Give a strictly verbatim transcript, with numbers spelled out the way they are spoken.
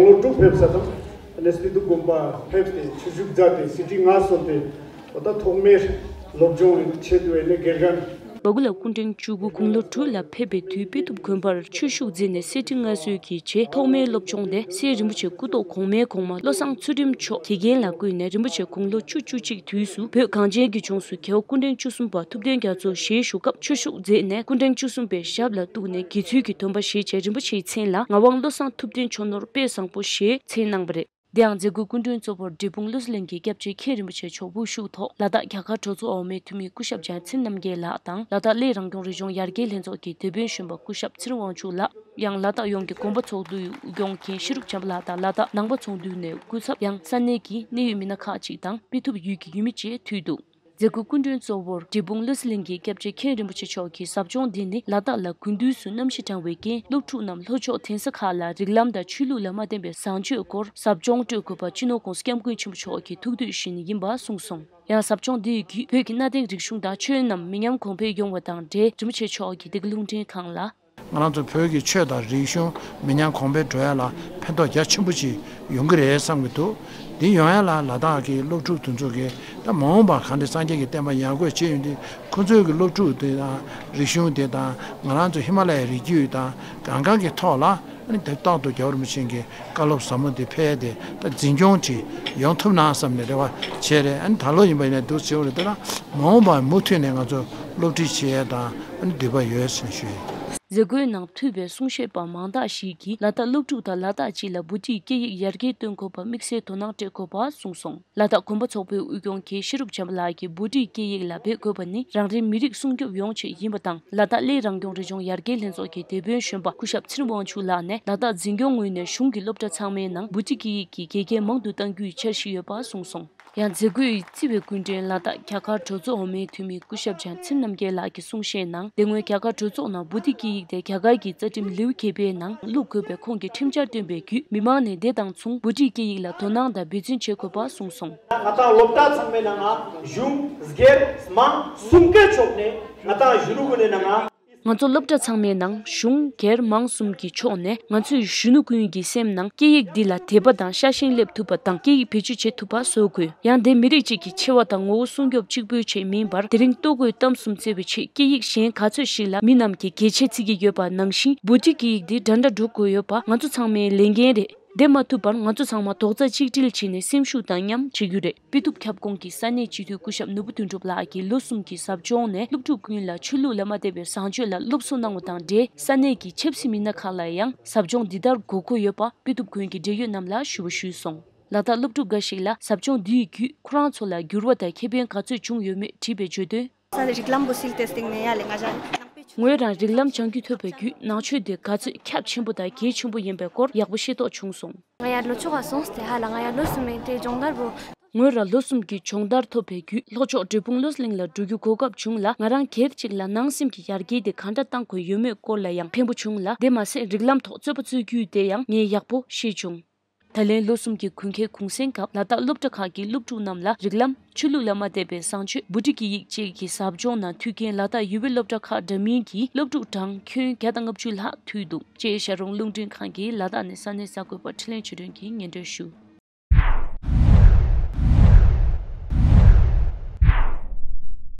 སློབ་ཕྲུག་ཕེབས་ས་དང་། ཨ་ནི་སྤི་ཏུ་དགོན་པ་ཕེབས་ཏེ་ཆོས་ཞུགས་མཛད་དེ་སི་ཊི་ལྔ་སོན་ཏེ། འོ་ད་ཐོག་མའི་སློབ་སྦྱོང་ཆེད་དུ་ཨ་ནི་དགེ་རྒན། སྦ་ཁུ་ལ་སྐུ་ཕྲེང་བཅུ་དགུ་དགུང་ལོ་དྲུག་ལ་ཕེབས་པའི་དུས་སྤི་ཏུ་དགོན་པར་ཆོས་ཞུགས་མཛད་ནས་སི་ཊི་ལྔ་སོན་གྱི་རྗེས་ཐོག་མའི་སློབ་སྦྱོང་དེ་སྲས་རིན་པོ་ཆེ་སྐུ་ཐོག་གོང་མའི་གོང་མ་བློ་བཟང་ཚུལ་ཁྲིམས་མཆོག་དགེ་རྒན་ལ་བསྐོས་ནས་རིན་པོ་ཆེ་དགུང་ལོ་བཅུ་བཅུ་གཅིག་དུས་སུ་བོད་གངས་ཅན་གྱི་ལྗོངས་སུ་རྒྱལ་བ་སྐུ་ཕྲེང་བཅུ་གསུམ་པ་ཐུབ་བསྟན་རྒྱ་མཚོ་ཞལ་བཞུགས་སྐབས་ཆོས་ཞུགས་མཛད་ནས་སྐུ་ཕྲེང་བཅུ་གསུམ་པའི་ཞབས་ལ་གཏུགས་ནས་དགེ་ཚུལ་གྱི་སྡོམ་པ་བཞེས་བྱས། རིན་པོ་ཆེའི་མཚན་ལ་ངག་དབང་བློ་བཟང་ཐུབ་བསྟན་མཆོག་ནོར་དཔལ་བཟང་པོ་ཞེས་མཚན་གནང་བ་རེད། དེའང་མཛད་སྒོའི་སྐུ་མགྲོན་གཙོ་བོར་འབྲས་སྤུངས་བློ་གསལ་གླིང་གི་སྐྱབས་རྗེ་མཁན་རིན་པོ་ཆེ་མཆོག་དབུ་བཞུགས་ཐོག་ལ་དྭགས་རྒྱ་གར་གྲོས་ཚོགས་འོག་མའི་འཐུས་མི་སྐུ་ཞབས་བྱང་ཆིན་རྣམ་རྒྱལ་ལགས་དང་། ལ་དྭགས་གླེ་རང་སྐྱོང་རི་ལྗོངས་ཡར་རྒྱས་ལྷན་ཚོགས་ཀྱི་སྡེ་དཔོན་གཞོན་པ་སྐུ་ཞབས་ཚེ་རིང་དབང་ཕྱུག་ལགས། ཡང་ལ་དྭགས་ཡོངས་ཀྱི་དགོན་པ་ཚོགས་འདུའི་དབུ་སྐྱོང་མཁན་ཤེས་རབ་བྱམས་པ་ལགས་དང་། ལ་དྭགས་ནང་པ་ཚོགས་འདུ་ནས་སྐུ་ཚབ། ཡང་ས་གནས་ཀྱི་གནད་ཡོད་མི་སྣ་ཁག་ཅིག་དང་སྤི་ཐུབ་ཡུལ་གྱི་ཡུལ་མི་བཅས་འཐུས་འདུག། མཛད་སྒོའི་སྐུ་མགྲོན་གཙོ་བོར་འབྲས་སྤུངས་བློ་གསལ་གླིང་གི་སྐྱབས་རྗེ་མཁན་རིན་པོ་ཆེ་མཆོག་གིས་ཟབ་སྦྱོང་འདི་ནི་ལ་དྭགས་ལ་དགུན་དུས་སུ་གནམ་གཤིས་གྲང་བའི་རྐྱེན་སློབ་ཕྲུག་རྣམས་ལྷོ་ཕྱོགས་གདན་ས་ཁག་ལ་རིགས་ལམ་དང་ཆོས་ལུགས་ལ་མ་བརྟེན་པའི་བཟང་སྤྱོད་སྐོར་ཟབ་སྦྱོང་སྤྲོད་དགོས་པ་སྤྱི་ནོར་༸གོང་ས་༸སྐྱབས་མགོན་ཆེན་པོ་མཆོག་གི་ཐུགས་འདོད་བཞིན་ཡིན་པ་གསུངས་སོང་། ཡང་ཟབ་སྦྱོང་འདི་ཡི་བརྒྱུད་བོད་ཀྱི་གནའ་དེང་རིག་གཞུང་དང་ཆོས་རྣམས་མི་ཉམས་གོང་འཕེལ་ཡོང་བ་དང་འབྲེལ་རིན་པོ་ཆེ་མཆོག་གིས་འདི་ག་རླུང་འཕྲིན་ཁང་ལ། ང་རང་ཚོ་བོད་ཀྱི་ཆོས་དང་རིག་གཞུང་མི་ཉམས་གོང་འཕེལ་འགྲོ་ཡ་ལ་ཕན་ཐོགས་རྒྱ་ཆེན་པོ་ཅིག་ཡོང་གི་རེད་བསམ་གྱི་འདུག། འདི་ཡོང་ཡ་ལ་ལ་དྭགས་ཀྱི་སློབ་ཕྲུག་དེ་ཚོ་གིས་ད་མ་འོངས་པར་གང་འདྲ་སངས་རྒྱས་ཀྱི་བསྟན་པ་ཡར་རྒྱས་བྱེད་ཡོང་དུས་ཁོ་ཚོའི་གི་སློབ་ཕྲུག་དེ་དང་རིག་གཞུང་དེ་དང་ང་རང་ཚོ་ཧི་མ་ལ་ཡའི་རི་རྒྱུད་དང་གང་གང་གི་ཐོག་ལ་ཨ་ནི་དེ་རྟག་ཏུ་རྒྱལ་བ་རིན་པོ་ཆེ་གི་བཀའ་སློབ་ཟབ་མོ་དེ་ཕལ་དེ་ད་འཛིན་སྐྱོང་ཅིག་ཡོང་ཐུབ་ན་བསམ་ནས་རེ་བ་བྱས་རེད། ཨ་ནི་ད་ལོ་ཡིན་པ་ཡིན་ན་འདུག་བྱེད་འོ་རེད། དེ་ལ་མ་འོངས་པར་མུ་མཐུད་ནས་ང་ཚོ་སློབ་ཁྲིད་བྱེད་ཡ་དང་ཨ་ནི་འདོད་པ་ཡོད་ཟེར་ཞུ་ཡིན། མཛད་སྒོའི་ནང་ཐུག་པའི་གསུང་བཤད་པ་མང་དག་ཞིག་གིས་ལ་དྭགས་སློབ་ཕྲུག་དང་ལ་དྭགས་སྤྱི་ལ་བོད་ཀྱི་སྐད་ཡིག་ཡར་རྒྱས་གཏོང་དགོས་པར་དམིགས་བསལ་དོ་སྣང་སྤྲད་དགོས་པ་གསུངས་སོང་། ལ་དྭགས་དགོན་པ་ཚོགས་པའི་དབུས་སྐྱོང་མཁན་ཤེས་རབ་བྱམས་པ་ལགས་ཀྱིས་བོད་ཀྱི་སྐད་ཡིག་ལ་འབད་དགོས་པ་ནི་རང་རེའི་མི་རིགས་སྲུང་སྐྱོབ་ཡོང་ཆེད་ཡིན་པ་དང་། ལ་དྭགས་གླེ་རང་སྐྱོང་རི་ལྗོངས་ཡར་རྒྱས་ལྷན་ཚོགས་ཀྱི་སྡེ་དཔོན་གཞོན་པ་སྐུ་ཞབས་ཚེ་རིང་དབང་ཕྱུག་ལགས་ནས་ལ་དྭགས་འཛིན་སྐྱོང་ངོས་ནས་གཞུང་གི་སློབ་གྲྭ་ཚང་མའི་ནང་བོད་ཀྱི་སྐད་ཡིག་གི་དགེ་རྒན་མང་དུ་གཏང་རྒྱུའི་འཆར་གཞི་ཡོད་པ་གསུངས་སོང་། ཡང་མཛད་སྒོའི་རྩིས་པའི་སྐུ་མགྲོན་ལ་དྭགས་རྒྱ་གར་གྲོས་ཚོགས་འོག་མའི་འཐུས་མི་སྐུ་ཞབས་བྱང་ཆིན་རྣམ་རྒྱལ་ལགས་ཀྱིས་གསུང་བཤད་ནང་དེ་སྔོན་རྒྱ་གར་གྲོས་ཚོགས་ནང་བོད་ཀྱི་སྐད་ཡིག་དེ་རྒྱ་གར་གྱི་རྩ་ཁྲིམས་ལེའུ་བརྒྱད་པའི་ནང་བླུག་དགོས་པའི་ཁོང་གི་ཁྲིམས་འཆར་བཏོན་པའི་བརྒྱུད་མི་མང་ནས་དེ་དང་མཚུངས་བོད་ཀྱི་སྐད་ཡིག་ལ་དོ་སྣང་དང་འབད་བརྩོན་བྱེད་དགོས་པ་གསུངས་སོང་། ང་དང་སློབ་གྲྭ་ཚང་མའི་ནང་ང་གཞུང་སྒེར་མང་གསུམ་ཀའི་ཕྱོགས་ནས་ང་དང་གཞོན་ནུ་ཀུན་ནས་ནང་ང་། ང་ཚོ་སློབ་གྲྭ་ཚང་མའི་ནང་གཞུང་སྒེར་མང་གསུམ་གྱི་ཕྱོགས་ནས་ང་ཚོས་གཞོན་ནུ་ཀུན་གྱི་སེམས་ནང་སྐད་ཡིག་འདི་ལ་དད་པ་དང་ཤ་ཞེན་སླེབས་ཐུབ་པ་དང་སྐད་ཡིག་བེད་སྤྱོད་བྱེད་ཐུབ་པ་བཟོ་དགོས། ཡང་དེ་མི་རིགས་གཅིག་གི་ཆེ་བ་དང་ངོ་བོ་སྲུང་སྐྱོབ་གཅིག་པུའི་ཆེད་མིན་པར་དེ་རིང་ལྟོ་གོས་གཏམ་གསུམ་བརྩེ་བའི་ཆེད་སྐད་ཡིག་གཞན་ག་ཚོད་ཞིག་ལ་མི་རྣམས་ཀྱིས་གལ་ཆེ་བརྩི་གི་ཡོད་པ་ནང་བཞིན་བོད་ཀྱི་སྐད་ཡིག་འདི་འདྲ་འདྲ་འགྲོ་དགོས་ཡོད་པ་ང་ཚོ་ཚང་མའི་ལས་འགན་རེད། དེ་མ་ཐུབ་པར་ང་ཚོ་ཚང་མ་རྡོག་རྩ་གཅིག་སྒྲིལ་བྱས་ནས་སེམས་ཤུགས་དང་མཉམ་བྱེད་རྒྱུ་རེད། སྤི་ཐུབ་ཁྱབ་ཁོངས་ཀྱི་ས་གནས་སྤྱི་འཐུས་སྐུ་ཞབས་ནོར་བུ་དོན་གྲུབ་ལགས་ཀྱིས་ལོ་གསུམ་གྱི་ཟབ་སྦྱོང་ནས་སློབ་ཕྲུག་ཀུན་ལ་ཆོས་ལུགས་ལ་མ་བརྟེན་པའི་བཟང་སྤྱོད་ལ་སློབ་གསོ་གནང་བ་དང་འབྲེལ་ས་གནས་ཀྱི་ཆབ་སྲིད་མི་སྣ་ཁག་ལ་ཡང་ཟབ་སྦྱོང་འདི་ལྟར་དགོས་མཁོ་ཡོད་པ་སྤི་ཐུབ་ཁུལ་གྱི་འབྲེལ་ཡོད་རྣམས་ལ་ཞུ་བ་ཞུས་སོང་། ལ་དྭགས་སློབ་ཕྲུག་འགའ་ཞིག་ལ་ཟབ་སྦྱོང་འདིའི་བརྒྱུད་ཁོ་རང་ཚོ་ལ་འགྱུར་བ་དང་ཁེ་ཕན་ག་ཚོད་བྱུང་ཡོད་མེད་དྲིས་པའི་བརྗོད་དོན། ས་རིགས་ལམ་བུ་སིལ་ཏེ་སྟེང་ནས་ཡ་ལེ་ང་ཞ་ནང་པའི་ཆུ། ངོས་རང་རིགས་ལམ་སྦྱང་རྒྱུ་ཐོབ་པའི་བརྒྱུད་ནང་ཆོས་དེ་ག་ཚོད་ཁྱབ་ཆེན་པོ་དང་གལ་ཆེན་པོ་ཡིན་པའི་སྐོར་ཡག་པོ་ཤེས་རྟོགས་བྱུང་སོང་། ང་ཡར་ལོ་ཆུ་ག་སོང་སྟེ་ཧ་ལ་ང་ཡར་ལོ་གསུམ་མེད་དེ་སྦྱོང་བརྡར་བོ། ངོས་རང་ལོ་གསུམ་གྱི་སྦྱོང་བརྡར་ཐོབ་པའི་བརྒྱུད་ལྷོ་ཕྱོགས་འབྲས་སྤུངས་བློ་གླིང་ལ་འགྲོ་རྒྱུ་གོ་སྐབས་བྱུང་ལ་ང་རང་སྒེར་གཅིག་ལ་ནང་སེམས་ཀྱི་ཡར་རྒྱས་དེ་ག་འདྲ་གཏང་དགོས་ཡོད་མེད་སྐོར་ལ་ཡང་ཕན་པོ་བྱུང་ལ་དེ་མ་ཟད་རིགས་ལམ་ཐོག་རྩོད་པ་རྩོད་རྒྱུ་དེ་ཡང་ངས་ཡག་པོ་ཤེས་བྱུང་། ད་ལན་ལོ་གསུམ་གྱི་དགུན་ཁའི་གུང་སེང་སྐབས་ལ་དྭགས་སློབ་གྲྭ་ཁག་གི་སློབ་ཕྲུག་རྣམས་ལ་རིགས་ལམ་ཆོས་ལུགས་ལ་མ་བརྟེན་པའི་བཟང་སྤྱོད་བོད་ཀྱི་སྐད་ཡིག་བཅས་ཀྱི་ཟབ་སྦྱོང་ནང་ཐུགས་མཁན་ལ་དྭགས་ཡུལ་བའི་སློབ་གྲྭ་ཁག་འདྲ་མིན་གྱི་སློབ་ཕྲུག་གྲངས་ཁྱོན་བརྒྱ་དང་ལྔ་བཅུ་ལྷག་ཐུག་འདུག་ཅེས་ཤར་རོང་རླུང་འཕྲིན་ཁང་གིས་ལ་དྭགས་ནས་ས་གནས་གསར་འགོད་པ་འཕྲིན་ལས་ཆོས་སྒྲོན་གྱིས་སྙན་སྒྲོན་ཞུ།